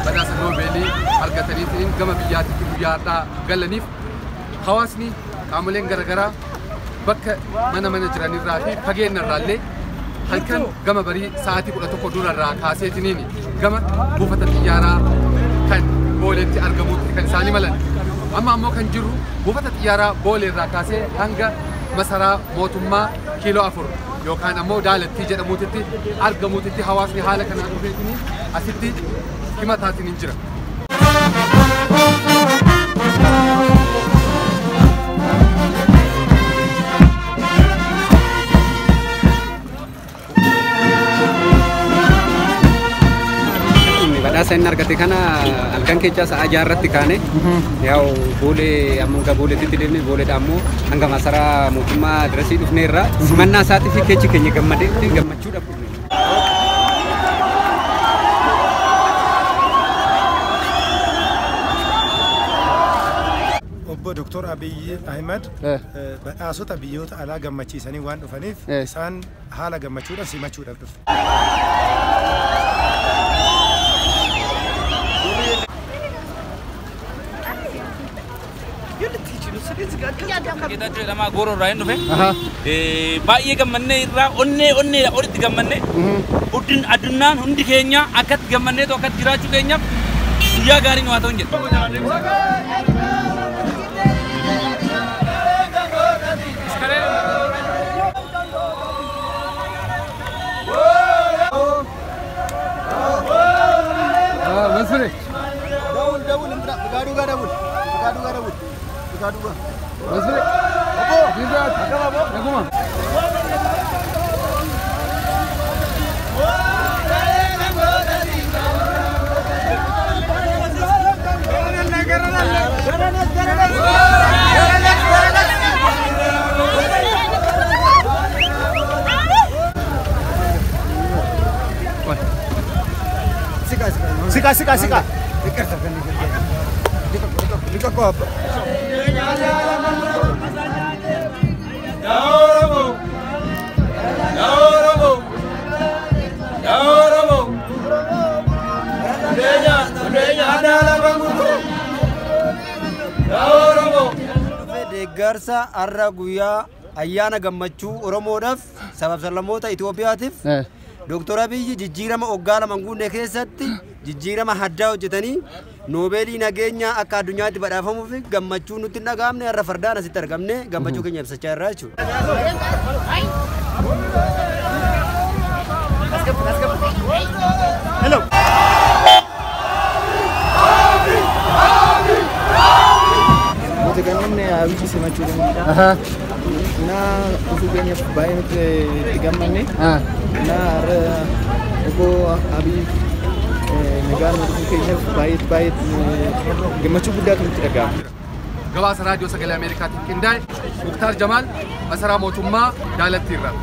Badhaasa Noobeelii argataniitiin gama biyyaatitti guyyaa har'aa galaniif hawaasni qaamoleen garaagaraa bakka mana mana jiranirraa fi fageenya irraallee halkan gama barii sa'aatii 11 durarraa kaaseetiniin gama buufata xiyyaaraa kan Booleetti argamutti kan isaan imalan. Amma ammoo kan jiru buufata xiyyaaraa Booleerraa kaasee hanga masaraa mootummaa kiiloo 4 yookaan ammoo Daalattii jedhamuutitti argamuutitti hawaasni haala kanaan dhufeetiniin asitti himataatiin hin jira. Badhaasa inni argate kana halkan keessaa sa'a 6 irratti kaane yaa'u Boolee amma hanga Booleetti deemne Booleedha ammoo hanga masaraa mootummaa dirasii dhufneerra simannaa isaatii fi keechi keenya gammadee gammachuudhaaf dhufne. Obbo Dr. Abiy Ahmed badhaasota biyyoota alaa gammachiisanii waan dhufaniif isaan haala gammachuudhaan simachuudhaaf dhufe. Geetaachoo jedhamaa Gooroo irraa hin dhufe. Baay'ee gammannee irraa onnee onneedha olitti gammannee addunyaan hundi keenya akkatti gammanneetu akkatti jiraachuu keenyaaf guyyaa gaarii nu haa ta'u hin jedhu. Masfure. Dawul dawul Gaduga dawul. Gaduga dawul. Gaduga. Masfure. Obo. Jirraat. Naguma. Sika sika sika. Deeggarsa har'a guyyaa ayyaana gammachuu Oromoodhaaf sabab sablammoota Itoophiyaatiif Dr. Abiyyi jijjiirama waggaa 2 guunne keessatti jijjiirama haddaa hojjetanii Noobeelii nageenyaa akka addunyaatti badhaafamuuf gammachuu nutti hin dhaga'amne har'a fardaan asitti argamne gammachuu keenya ibsachaa jirra jechuudha. Hello. Nuti gammanne Abiyyi simachuu danda'a. Na dhufuu keenyaaf baay'ee nuti itti gammanne. Na har'a obbo Abiyyi nagaan dhufuu keenyaaf baay'ee baay'ee gammachuu guddaatu nutti dhaga'ama. Gabaasa Raadiyoo Sagalee Ameerikaatiin qindaa'e Muktaar Jamaal masaraa mootummaa Daalattiirraa.